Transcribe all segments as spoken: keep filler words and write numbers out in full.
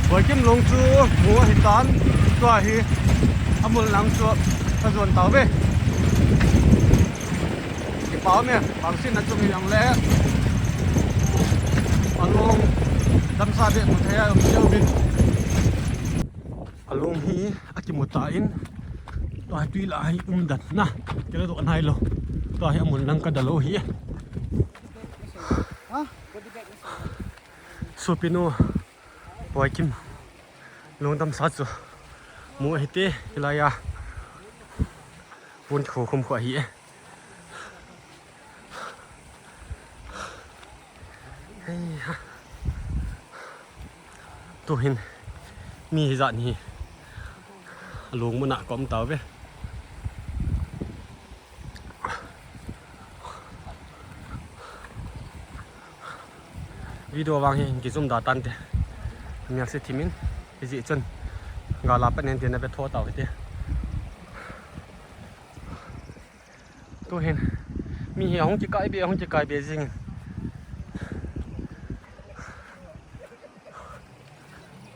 Boikim lung chu mu ahitan, tua hi amul lang chu ka jon tauve. Kipah me, bangsin a chung hijongle alung damsa be mu thei a um cheu vin. Alung hi akimu tan, tua hi tui lah hi um dan na, kila doh nai lou. Tua hi amul lang ka da lou hi. Sopinu Boikim lung damsa chu mu ahi te, hilai a pon kho khum kho ahi e. Hei ha. Tuhin mi hijat hi alung muna ka um tauve. Video vang hi kijum da tante. Mial se thimin, hijeh chun gala pat nen tina ve tho tau hite. Tuhin mi hi ahung kikai be, ahung kikai be jingin.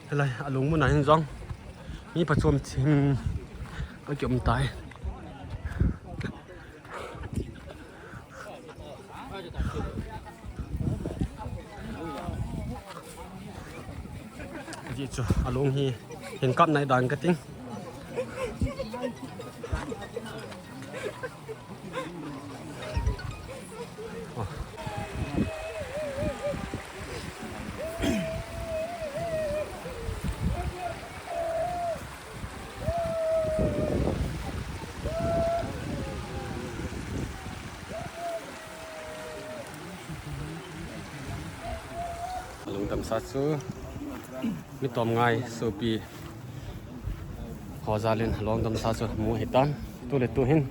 Hilai alung muna hin jong mi pha chom chim aki um tai. Hijeh chu alung hi hin kap nai dan ka ting. Alung damsa chu mi tom ngai sopi ho jal in alung damsa chu mu ahitan, tu le tu hin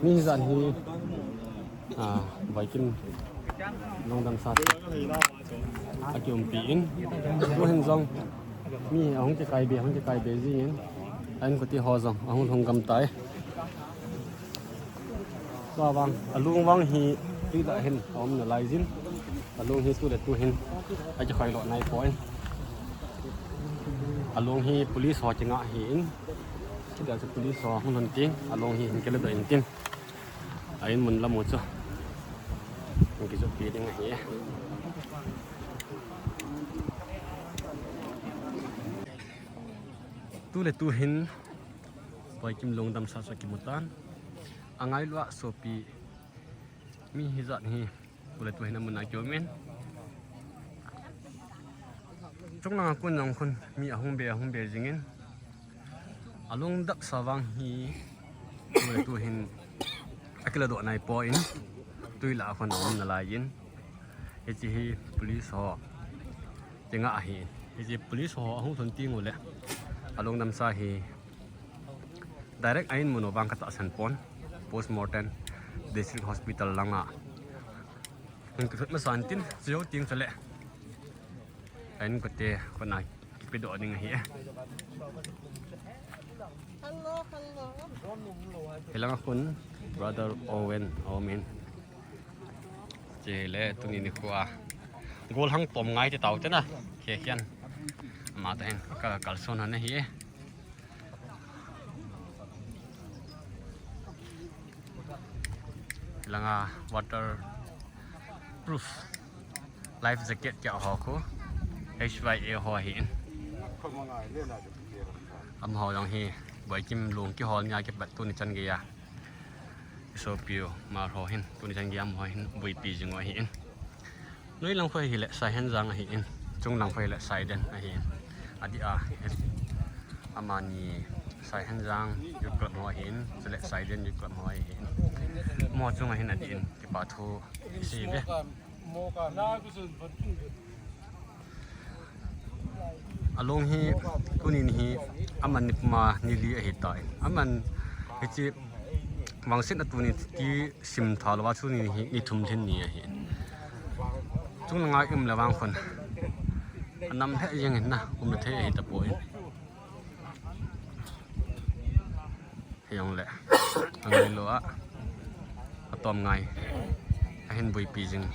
mi hijat hi, a, Boikim lung damsa chu aki umpi in, tuhin jong mi ahung kikai be, ahung kikai be jingin, a inkote ho jong ahung lhung gam tai. Tua vang, alung vang hi tui lah hin aum nalai jin. Alung hi tu le tu hin aki khoi lo nai poi. Alung hi police ho kinga ahin. Chule chu police ho hung lhun tin, alung hi hin kila doh in tin. A in mun lam u chu hin kijot pi ding ahi. Tu le tu hin Boikim lung damsa chu kimu tan. Angai lou a sopi mi hijat hi tu le tu hin amun a kium in. Chunglang a kon jong khun mi ahung be, ahung be jingin. Alung damsa vang hi tu le tu hin akila doh nai poi in, tui lah a khun aum nalai in. Hiche hi police ho kinga ahi. Hiche police ho ahung lhun teng uleh alung damsa hi direct a in mun u vang ka tahsan pon. Postmortem District Hospital langa hin kithut masa in tin, chujou teng chuleh a inkote khut a kipe doh ding ahi. Hello, hello. Hilanga khun brother Owen, Owen. Chule tuni nikho a golhang tom ngai te tau te na. Khe khian. Ama ta hin ka kalson han ahi. Hilanga waterproof life jacket kia ho khu H Y A ho ahin. Amaho jong hi Boikim lung kihol nia kipat tuni chan geiya. Sopi u, amaho hin, tuni chan geiya amaho hin buipi jing u ahin. Noi lang khu hile Saihenjang ahin, chung lang khu hile Saiden ahin. Adeh a, amani Saihenjang Youth Club ho ahin, chule Saiden Youth Club ho ahin. Amaho chunga hin adeh in kipa thu isei uve. Alung hi, tuni hi, aman ni puma ni li ahitan. Aman hiche Vangsetna tuni ti sim tha louva chu ni hi, ni thum lhin ni ahi. Chung langa i um le vang khun anam lheh jeng in na, umna thei ahi tapoi. Hijongle angailou a, atom ngai, ahin buipi jing,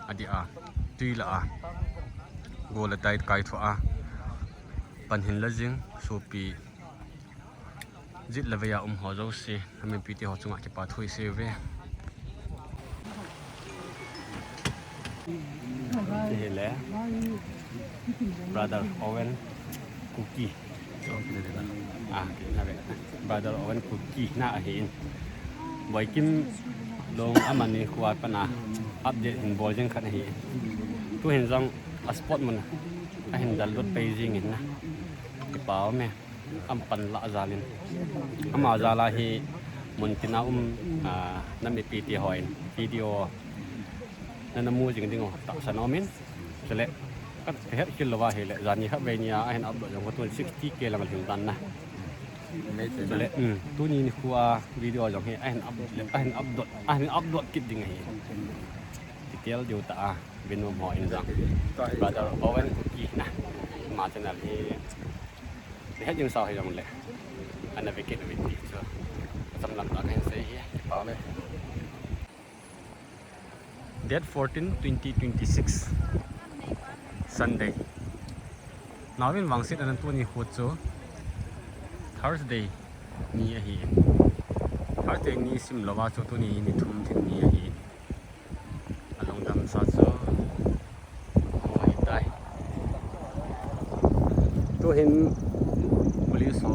adih a, tui la a, gol le tai kai thua a, pan hin la jing, sopi, jet le vei a um ho jouse, namipite ho chunga kipa thu i sei uve. Hile, Brother Owen Kuki. Ah, na ve. Brother Owen Kuki na ahi in. Boikim Long amani khua pana update hin bol jing khat ahi. Tu hin jong a spot mun ahin dal lut pai jing in na. Kipa um e. Am pan la jal in. Ama jal a hi mun tina um, ah, namipite hon video nana mu jing ding u tahsan um in. Chule, ka het khel louva hile, jani khat vei nia ahin upload jong ko tun sixty K lang lhing tan na. Chule, um, tuni nikho a video jong hi ahin upload, ahin upload, ahin upload kit ding ahi. Detail diu ta a, vin um ho in jong. Brother Owen Kuki na. Ama channel hi, het jing sao hijongle, ana ve kit uvin ti chu. Cham lam ta kahin sei hi. Date fourteen, twenty twenty-six, Sunday. Naovin vangsetna tuni khu chu Thursday ni ahi. Thursday ni sim louva chu tuni ni thum lhin ni ahi. Alungdam sa chu. Oi tai. Tu hin police ho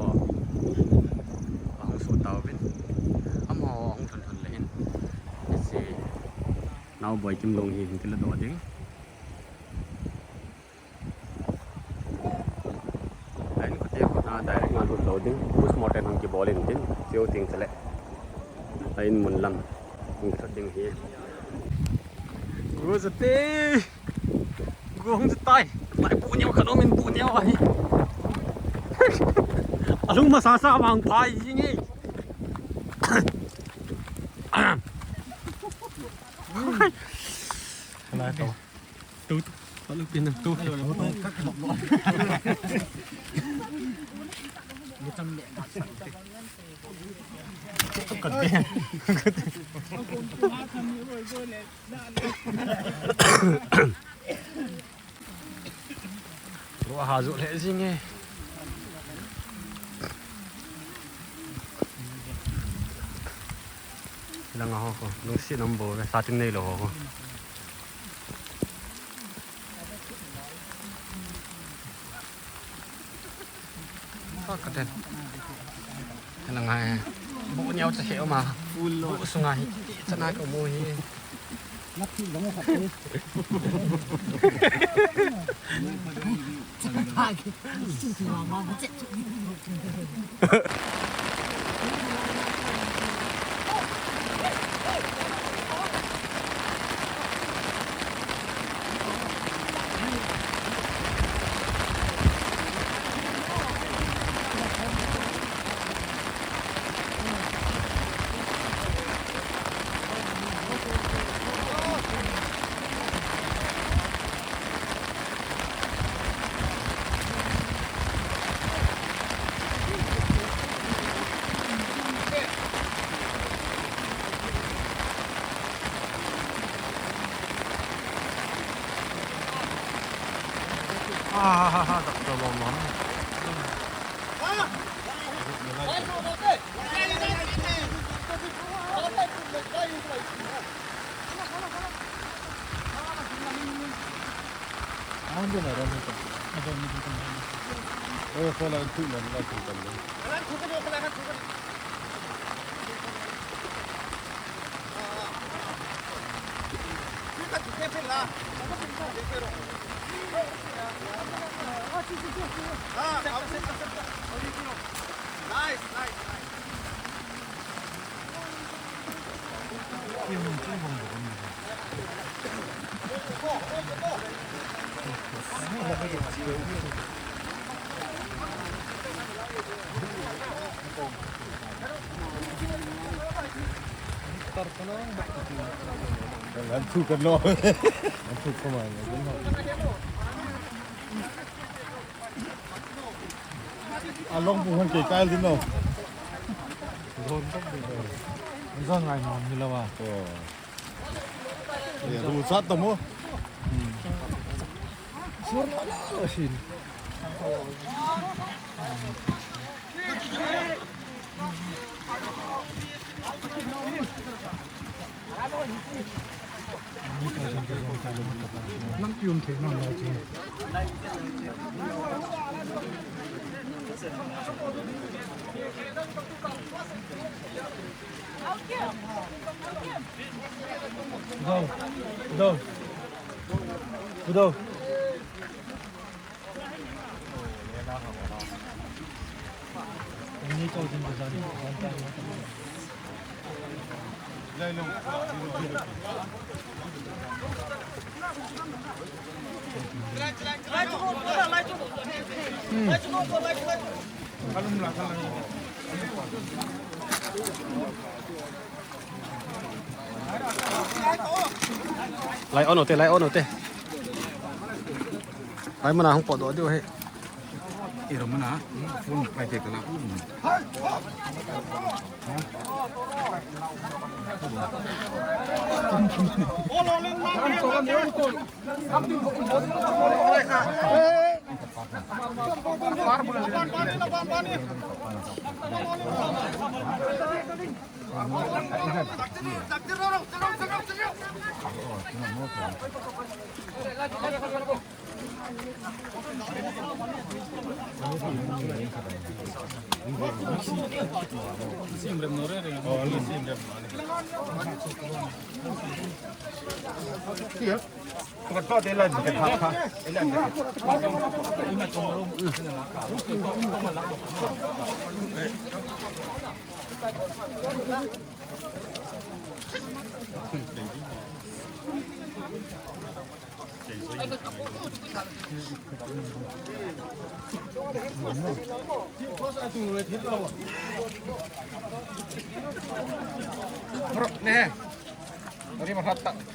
ahung so tauvin. Amaho ahung thun thun le hin. Hiche Naoboikim Long hi hin kila doh ding. Ahin kote kona direct nga lut lou ding. Postmortem hung kibol in tin. Cheu ting chule. Ahin mun lam hung kithot ding hi. Go jate. Go hung jatai. Lai pu neo khat um in pu neo ahi. Alung masa sa vang phai jing e. Lai to. Tu, tu. Palu pin tu. Ro ha jo le jing e. Langa ho ko, lungset um bou ve, sa tin nei lou ho ko. Ka, ka ten. Langa e. Bu neo cha he ma. Bu sunga hi. Chana ka mu hi. Ah, ha, ha, ha, doctor Lom Lom. An thu kan lo. An thu ko ma. A long bu han ke kai din lo. Zon ngai no mi lo wa. Oh. Ye, ru sat to mo. Sur lo lo sin. Lampi um thei na lai chu. Go. Go. Go. Lai on u te, lai on u te. Lai mana hung potdoh diu ahi. Iro mana, phone pai te kala.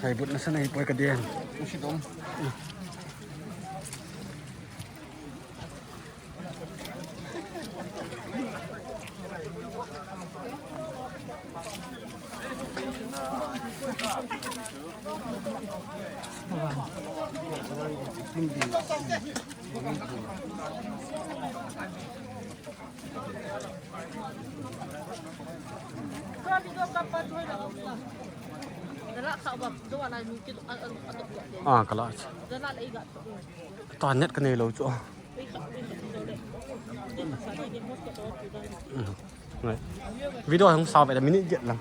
Hai but na sana ipoi ka dian. Ah, kala. Ta net ka nei lou chu. Video hung sa ve da minute get lang.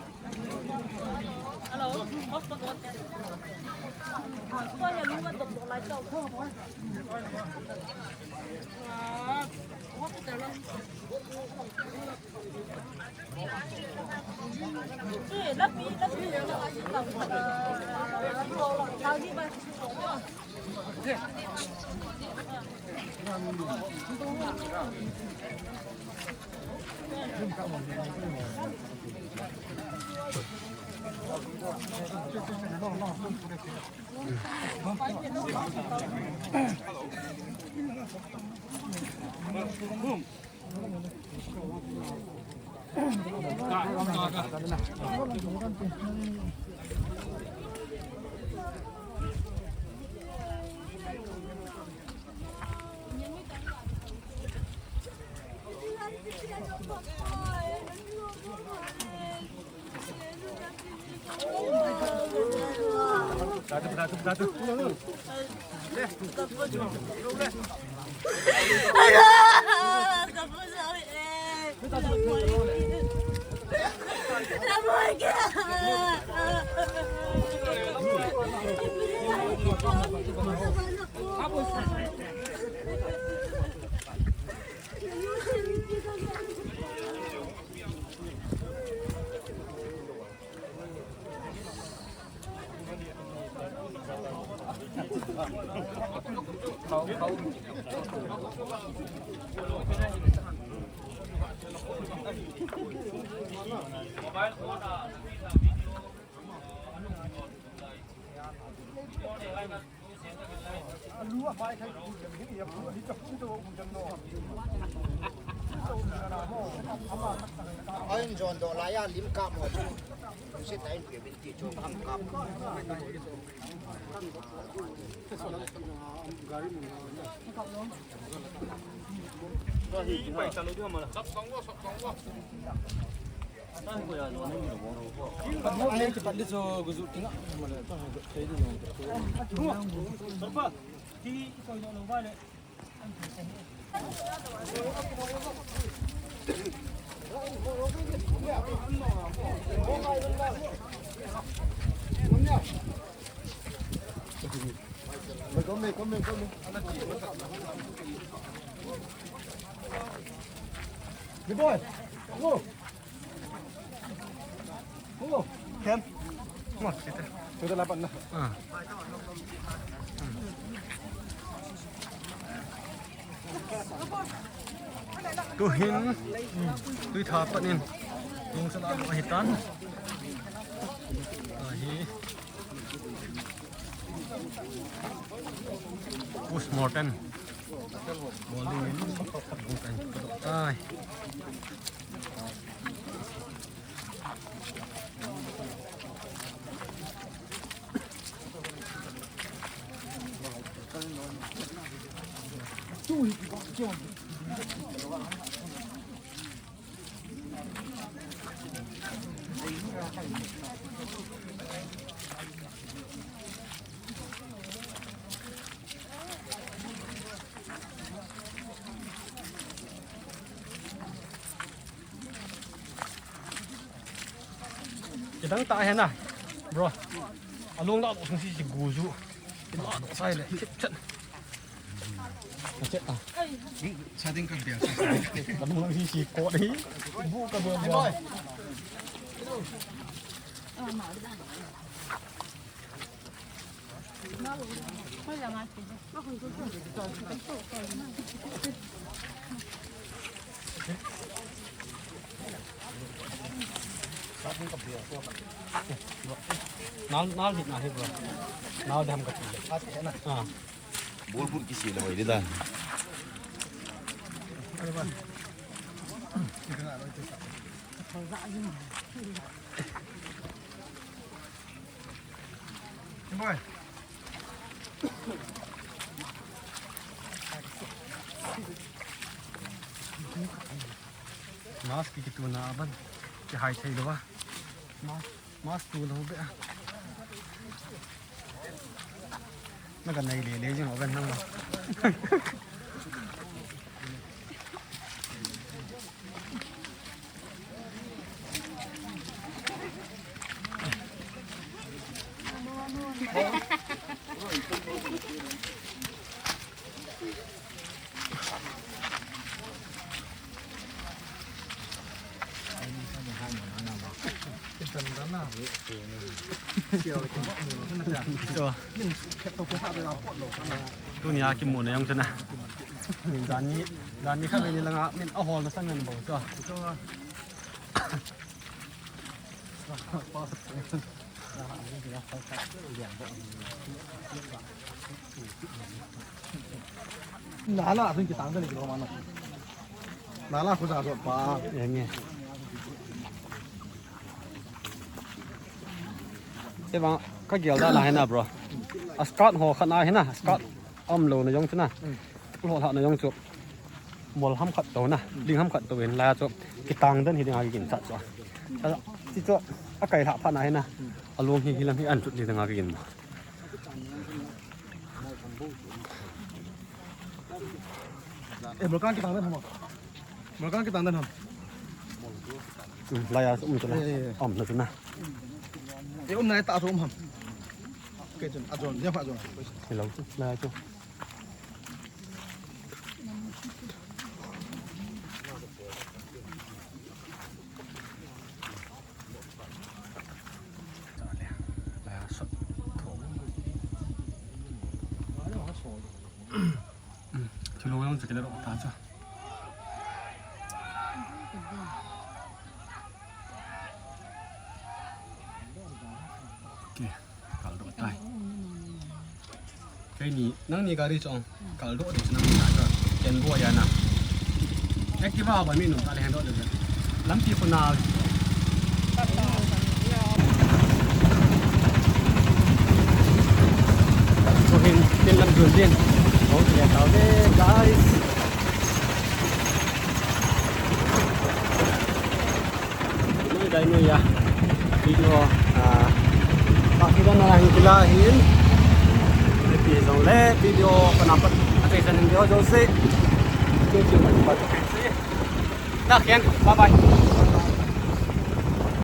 Mobile phone, ah, Ain jon do la ya lim kap mo. Si ta in pe bin ti cho kam kap. Good boy. Go. Go. Ken. Come on, sit there. Sit there, lapan na. Ah. Tuhin, tui tha panin, tung sala mo hitan. Ahi. Postmortem. Bol ding in, tai. Kidang ta hena, bro. Along la sung si si gu ju. Kila do sai le, kip chan. Chet ta. Sa ding ka bia. Along la si si ko dei. Bu ka bia bia. Nal, nal hit na hi, bro. Nal dam ka ti. Ah. Bol put kisi le wai di dan. Boy. Mask ki, kituna aban. Kihai thei lou a. Mask, mask tu lou be a. Na ka nai le le jing o ben nang. Tunia kimuna jong chu na. Jani, jani kha ni langa min ahol na sang ngan bou chu. Nala, asun kitang tani kilo mana. Nala, khusa jot pa. Enge. Te bang, ka gel dan a hina, bro. A skirt ho khat na hina, skirt. Umlou na jong chu na. Lou lha na jong chu. Mol ham khat to na. Ling ham khat to in la chu. Kitang dan hi ding a kiginchat chu. Ti chu. Akai lha phat na hina. Along hi hilam hi an chut ni ding a kigin. Eh, Morgan kitang dan ham. Morgan kitang dan ham. Hmm, la ya um chu na. Eh, eh, eh. Um na chu na. Eh, um na ta chu um ham. Ke chun, a chun, dia pha chun. Hello, la ya chu. Thulou jong chu kile ro ta chu. Okay, kal do tai. Keini, nangni gari chu ong. Kal doh ding nangni na chu. Ken bo ya na. Activa ba mi nung kal hen doh ding. Lampi khu na. Chu hin, tin lam jun din. Hung kile tau de, guys. Noi dai noi ya. Video, ah, pa kita na hin kila hin. Video jong le, video kana pat. Ate san video jong se. Video jong pat. Na khen, bye bye.